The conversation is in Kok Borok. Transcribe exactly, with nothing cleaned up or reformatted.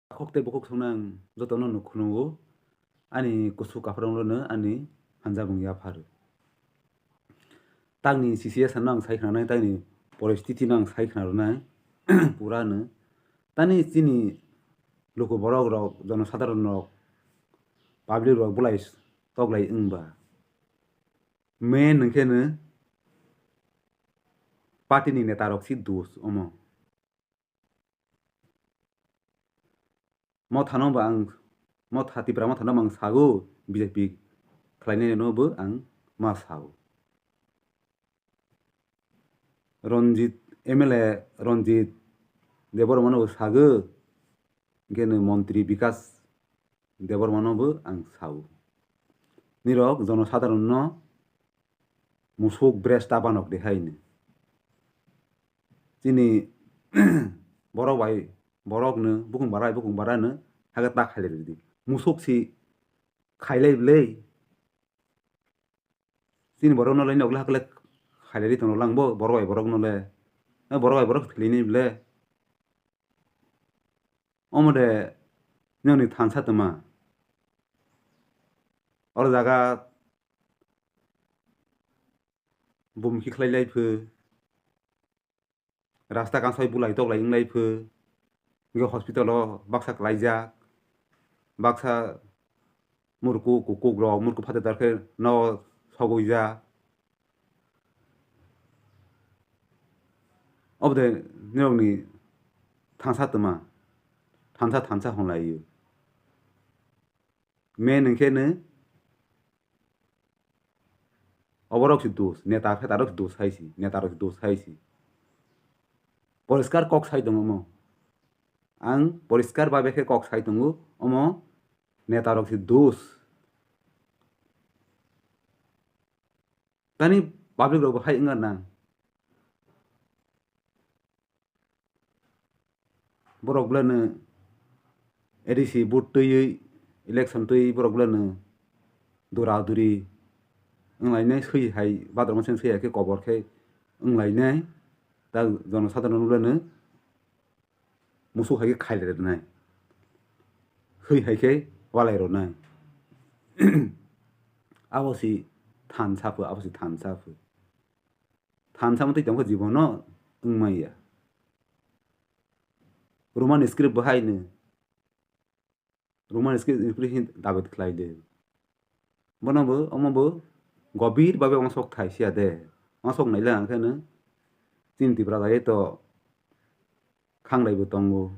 Takhuk tei bukhuk songno ang jotono nuk khunungo, ani kusu kapharongno ani hanjabung yapharo. Takni C C S no ang sai khnanai, takni poristiti no ang sai khnarwnai purano. Tani chini luku borok rok, jonosadharon rok, public rok bulai toklai wngba. Main hwnkhe no party ni neta rok si dos omo. Mothano bo ang, motha Tipra mothano bo ang sago, B J P khlainai no bo ang ma sao. Ranjit, M L A Ranjit Debbarma no bo sago, hwnkhe no montri Bikas Debbarma no bo ang sao. Nirok jonosadharon no musuk bres ta banok de hai ni. Chini borok bai borok no, bukung barai bukung barai no hake ta khailai rwdi. Musuk si khailai bwlai. Chini borok no lai nokle hakle khailai ri tongo lang bo, borok bai borok no le. Eh, borok bai borok thwilai ni bwle. Omo de nini thansa tongma. Oro jaga bumkhi khlai lai pho, rasta kansai bulai toklai wng lai pho, hwnkhe hospital o baksa klaijak, baksa murku kukuk rok, murku phatar khe no sogwi jak. Obo de nirokni thansa tongma, thansa thansa hwnlaio. Main hwnkhe no oborok se dos, neta phetarok se dos hai se, netarok se dos hai se. Poriskar kok sai tongo omo. Ang poriskar babe khe kok sai tongo, omo netarok se dos. Tani public rok bo hai wngkha na. Borok bwlano A D C vote twiwi, election twiwi borok bwlano dura duri wnglainai, swi hai badroma seng swi hai khe kobor khe wnglainai. Ta jonosadharon bwlano musuk hai khe khailai rwnai, swi hai khe walai rwnai. Abo si thansa pho, abo si thansa pho. Thansa motwi tongkha jibono wngmaya. Roman script bo haino. Roman script, script hin david khlai de. Bono bo, omo bo gobir babe ongsok thai siya de. Ongsok naila ang khe no chini Tipra dai to khanglai bo tongo.